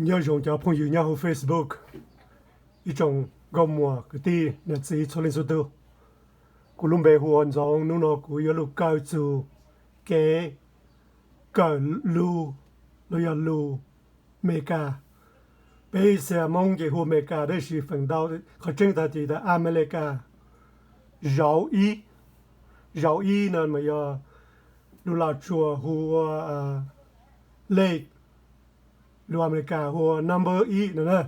Nyob zoo cov phooj ywg nyob hauv Facebook, ib tsoom nkauj muam kwv tij niam txiv txhua leej txhua tus. Kuv lub npe hu ua Ntxoov, hnub no kuv yuav lug kaw txug kev kawm lug los yog lug Amelikas. Peb ib txhia Moob ces hu Amelikas tab sis feem ntau qhov tseeb tag ces tas Amelikas. Zauv ib, zauv ib no mas yog lug Los Tsuas hu ua lej, lug Amelikas hu ua number ib no na.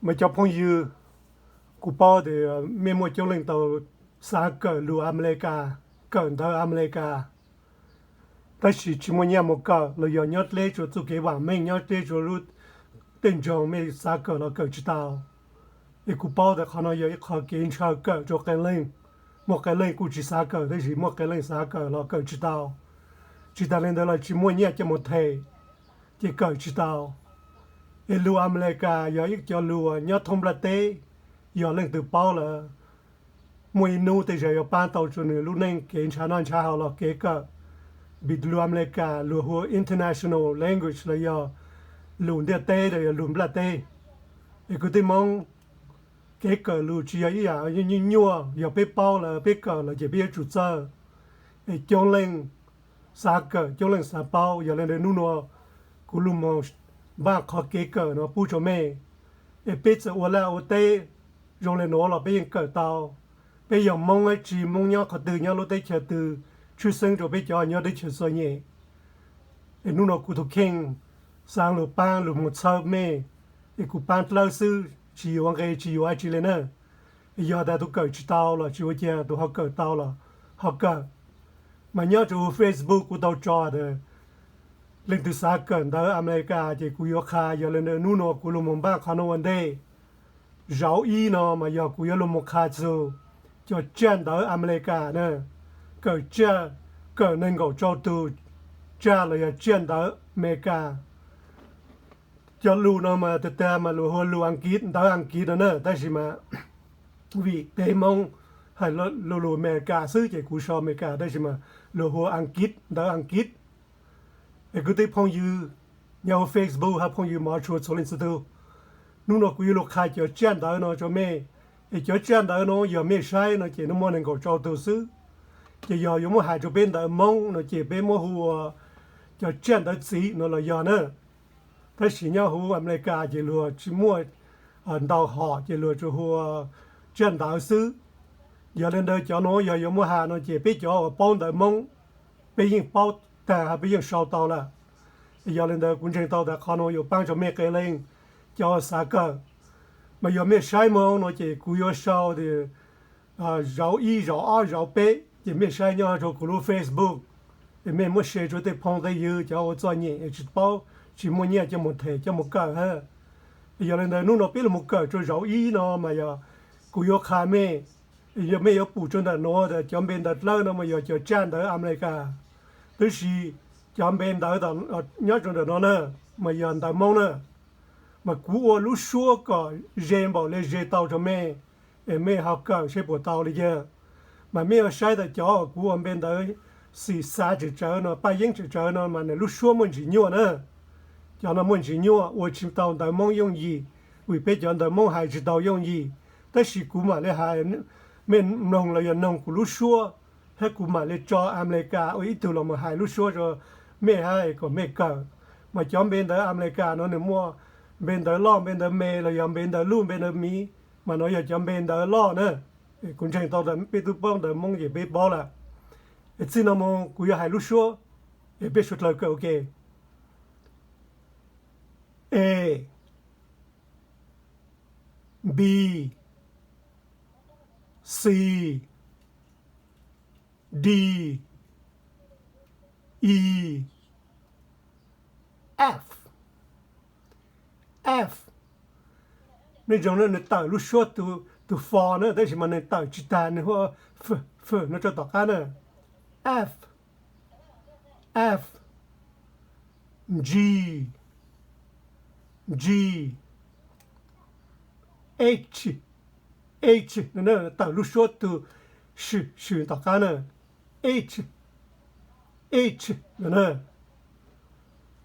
Mas cov phooj ywg, kuv paub tias mej muaj coob leej tau xav kawm lug Amelikas, kawm ntawv Amelikas, tab sis tsis muaj nyiaj mus kawm los yog nyob dleb rua txuj kev vaam meej, nyob dleb rua lub tej ntsoog mej xav kawm los kawm tsis tau. Es kuv paub tas qhov no yog ib qho kev ntshaw kawm rua qee leej. Muaj qee leej kuj tsis xav kawm tab sis muaj qee leej xav kawm los kawm tsis tau. Tsis tas le ntawd los tsis muaj nyiaj coj mus them, ces kawm tsis tau. Es lug Amelikas yog ib cov lug uas nyob thoob nplaj teb, yog leej twg paub lawm, muaj ib hnub tej zag yuav paab tau rua nwg lub neej kev ntshaw noj ntshaw haus los kev kawm. Vim lug Amelikas luag hu ua international language los yog lug ntiaj teb los yog lug nplaj teb. Es kwv tij Moob, kev kawm lug tsis yog ib yaam nyuaj nyuaj, yog peb paub lawm peb kawm lawm ces peb yuav tsum txawj. Es coob leej xav kawm, coob leej xav paub, yog le ntawd hnub nuav kuv lug moog npaaj qhov kev kawm no pub rua mej. Es peb txawm ua laj ua teb zoo le nuav los peb yeej kawm tau. Peb yog Moob dab tsi, Moob nyob qhov twg, nyob lub teb chaws twg, tshwj xeeb rua peb cov nyob teb chaws txom nyem. Es hnub no kuv tug kheej xaav lug paab lug moog txhawb mej, es kuv paab dlawb xwb tsis yuav nqe tsis yuav dab tsi le na. Yog tas tug kawm tsis tau los tsis ua cas, tug ho kawm tau los ho kawm. Mas nyob rua huv Facebook kuv tau tso tas leej twg xav kawm ntawv Amelikas ces kuv yuav qha, yog le ntawd hnub nuav kuv lug moog npaaj qhov nuav ua ntej. Zauv ib no mas yog kuv yuav lug moog qha txug cov tsaj ntawv Amelikas na, kawm tsaj, kawm nees nkaum rau tug tsaj los yog tsaj ntawv Amelikas. Cov lug no mas tag tag mas luag hu ua lug Askiv, ntawv Askiv no na, tab sis mas vim peb Moob hais lug lug Amelikas xwb ces kuv sau Amelikas, tab sis mas luag hu ua Askiv, ntawv Askiv. Es kwv tij phooj ywg nyob huv Facebook hab phooj ywg mov tshua txhua leej txhua tug, hnub no kuv yuav lug qha cov tsaj ntawv no rua mej. Es cov tsaj ntawv no yog mej saib no ces nws muaj nees nkaum rau tug xwb. Ces yog yuav muab hais rua peb ntawv Moob no ces peb muab hu ua cov tsaj ntawv txiv no los yog na. Tab sis nyob huv Amelikas ces luag tsis muaj ntau hom ces luag tsuas hu ua tsaj ntawv xwb. Yog le ntawd cov nuav yog yuav muab has no ces peb cov uas paub ntawv Moob, peb yeej paub tag hab peb yeej sau tau lawm. Yog le ntawd kuv ntseeg tau tas qhov nuav yuav paab rua mej qee leej cov xav kawm. Mas yog mej saib moog no ces kuv yuav sau tias zauv ib, zauv ob, zauv peb, ces mej saib nyob rua kuv lub Facebook, es mej muab share rua tej phooj tej ywg cov ua txom nyem es tsis paub, tsis muaj nyiaj coj mus them coj mus kawm hab. Yog le ntawd hnub no peb lug mus kawm rua zauv ib no mas yog kuv yuav qha mej, yog mej yuav pum rua ntawm nuav tas cov npe ntawv dlawb no mas yog cov tsaj ntawv Amelikas, tab sis cov npe ntawv nyob rua ntawm no na mas yog ntawv Moob na. Mas kuv ua lub suab kom ze npaum le ze tau rua mej, es mej ho kawm seb puas tau li cas. Mas mej yuav saib tas cov kuv ua npe ntawv xim xav tsawv tsawv no, paj yeeb tsawv tsawv no mas nws lub suab muaj ntsis nyuaj na. Cov no muaj ntsis nyuaj, ua tsis tau ntawv Moob yooj yim, vim peb cov ntawv Moob hais tsis tau yooj yim. Tab sis kuv mam le hais, mej mloog los yog noog kuv lub suab, hab kuv mam le tso Amelikas ua ib tug los mus hais lub suab rua mej hab kom mej kawm. Mas cov npe ntawv Amelikas no nws muaj npe ntawv loj, npe ntawv me los yog npe ntawv luj, npe ntawv miv, mas no yog cov npe ntawv loj na. Kuv ntseeg tau tas peb tub paub ntawv Moob ces peb paub lawm. Es txij no mus kuv yuav hais lub suab, es peb suav dlawg kawm ua ke. A, B, C, D, E, F, F. Nej zoo na, nws tawm lub suab tus fo na, tab sis mas nws tawm tsis tag, nws hu f, f no rau tom qab na. F, F, G, G, H, H no na, tawm lub suab tus s, s tom qab na. H, H no na.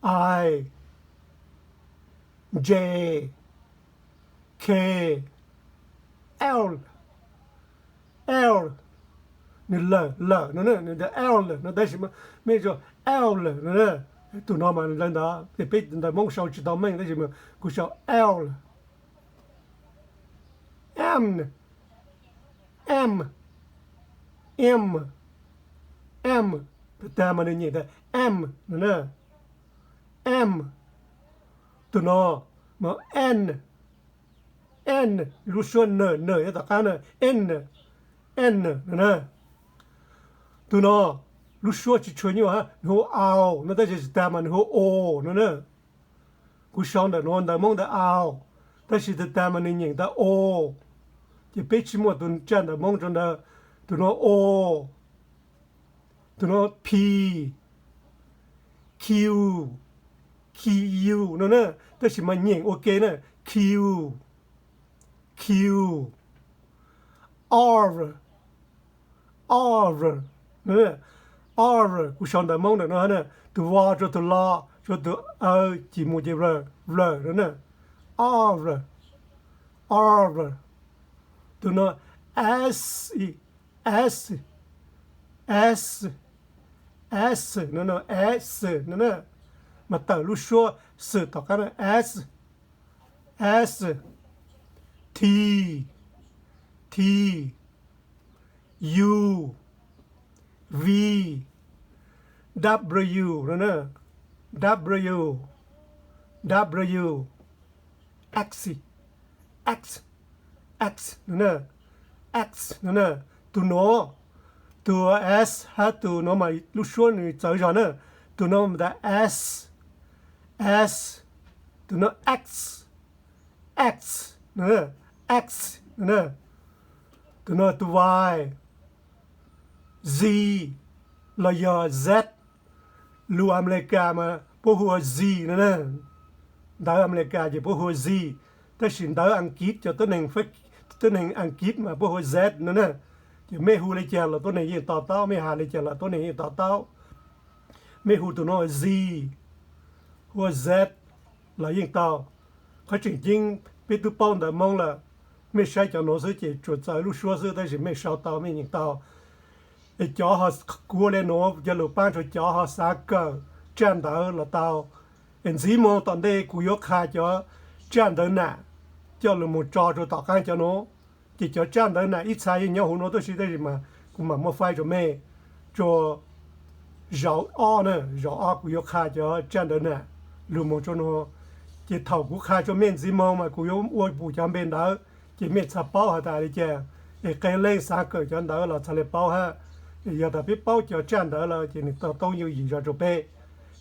I, J, K, L, L, nws lawm lawm no na, nws ntawm L no tab sis mas mej sau L no na. Tus no mas lawv ntawd ces peb ntawv Hmoob sau tsis tau meej tab sis mas kuv sau L. M, M, M, M, tag tag mas nws nyeem tas M no na. M. Tus no mas N, N, lub suab N, N nyob tom qab na, N, N no na. Tus no lub suab tsis tshua nyuaj hab, nws hu au no tab sis tag mas nws hu o no na. Kuv sau ntawm no ntawv Hmoob ntawd au, tab sis tag tag mas nws nyeem tas o. Ces peb tsis muaj tus tsaj ntawv Hmoob rau ntawd. Tus no o, tus no P, Q, Q no na, tab sis mas nyeem ua ke na, Q, Q, R, R, R, kuv sau ntawv Hmoob ntawm no na, tus V rau tus L rau tus A ces mus ces V, V no na, R, R. Tus no S, S, S, S no na, S no na, mas tawm lub suab S tom qab na, S, S, T, T, U, V, W no na, W, W, X, X, X no na, X no na. Tus no, tus S hab tus no mas lub suab nws txawv zog na. Tus no mas tas S, S, tus no X, X no, X no na. Tus no tus Y, Z los yog Z, lus Amelikas mas puab hu ua Z no na. Ntawv Amelikas ces puab hu ua Z, tab sis ntawv Askiv cov tuab neeg, tuab neeg Askiv mas puab hu ua Z no na. Ces mej hu li cas los tuab neeg yeej to taub, mej has li cas los tuab neeg yeej to taub. Mej hu tus no ua Z, hu ua Z los yeej tau. Qhov tseem ceeb peb twb paub ntawv Hmoob lawm, mej saib cov nuav xwb ces tsuas txawv lub suab xwb tab sis mej sau tau mej nyeem tau. Es cov ho, kuv ua le nuav cov lus paab rua cov ho xav kawm tsaj ntawv los tau. Es ntxiv moog tom ntej kuv yuav qha cov tsaj ntawv nam coj lug moog tso rua tom qaab cov nuav. Ces cov tsaj ntawv nam ib txha yeej nyob huv nuav tuab si tab sis mas kuv mam muab faib rua mej rua zaum ob na, zaum ob kuv yuav qha cov tsaj ntawv nam lug moog rua nuav. Ces thaum kuv qha rua mej ntxiv moog mas kuv yuav ua pum cov npe ntawv, ces mej txhad paub has tas li cas. Es qee leej xav kawm cov ntawv los txhad le paub hab. Yog tas peb paub cov tsaj ntawv lawm ces nwg tau toob yooj yim zog rua peb.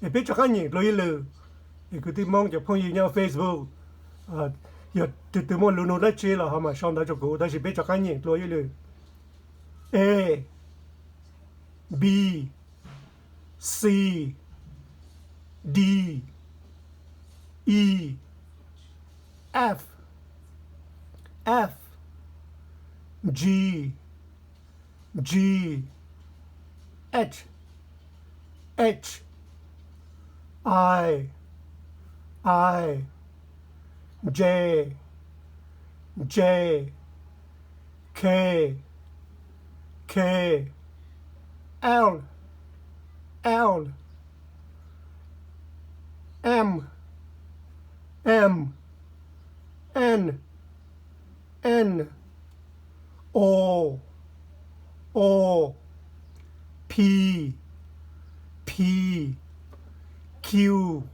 Es peb rov qaab nyeem dlua ib lwm. Es kwv tij Moob cov phooj ywg nyob Facebook, yog tug twg muaj lus nug dlaab tsi los ho mam sau ntawv rua kuv, tab sis peb rov qaab nyeem dlua ib lwm. A, B, C, D, E, F, F, G, G, H, H, I, I, J, J, K, K, L, L, M, M, N, N, O, O, P, P, Q,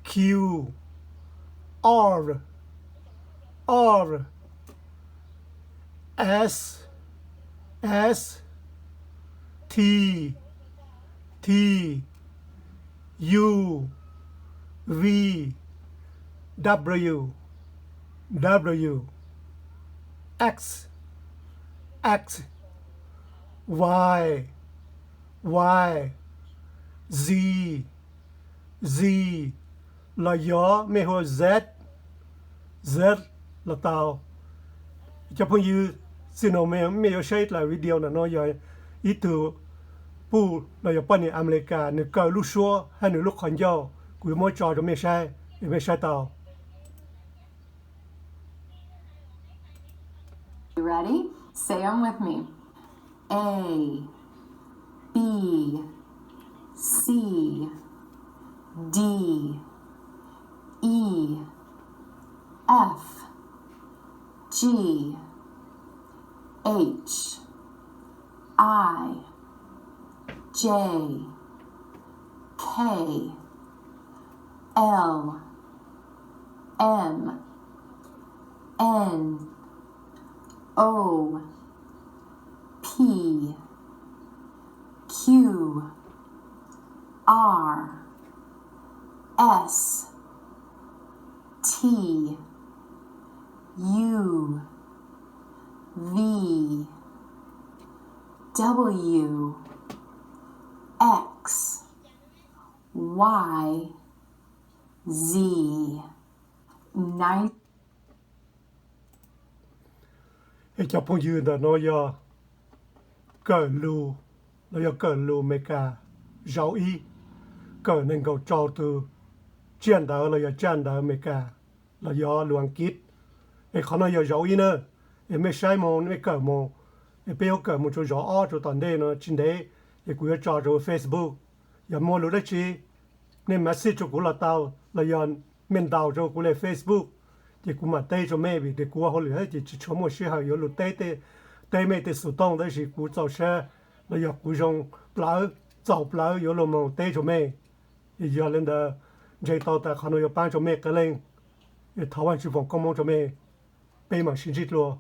Q, R, R, S, S, T, T, U, V, W, W, X, X, Y, Y, Z, Z, los yog mej hu Z, Z los tau. Cov phooj ywg, txij no mej yuav saib dlaim video ntawm no yog ib tug puj los yog poj niam Amelikas, nws kaw lub suab hab nws lub qhov ncauj, kuv yuav muab tso rua mej saib, mej saib tau. You ready? Say them with me. A, B, C, D, E, F, G, H, I, J, K, L, M, N, O, P, Q, R, S, T, U, V, W, X, Y, Z. Nice. Es cov phooj ywg ntawm no yog kawm lus, los yog kawm lus Amelikas zaum ib, kawm nees nkaum rau tus tsiaj ntawv los yog tsiaj ntawv Amelikas, los yog lus Askiv. Es qhov no yog zaum ib na, es mej saib mus mej kawm mus, es peb yuav kawm mus rau zaum ob rau tom ntej no tsis ntev, es kuv yuav tso rau Facebook. Yog muaj lus dab tsi, nej message rau kuv los tau, los yog mej ntaus rau kuv li Facebook, ces kuv mam teb rau mej, vim tias kuv ua hauj lwm ces tsis tshua muaj sij hawm yuav lug teb, teb mej tej xov tooj, tab sis kuv txaus siab los yog kuv zoo plawv, txaus plawv yuav lug moog teb rau mej. Yog li ntawd, ntseeg tau tas qhov no yuav paab rau mej qee leej. Thov Vaajtswv foom koob moov rau mej, peb mam sib ntsib dlua.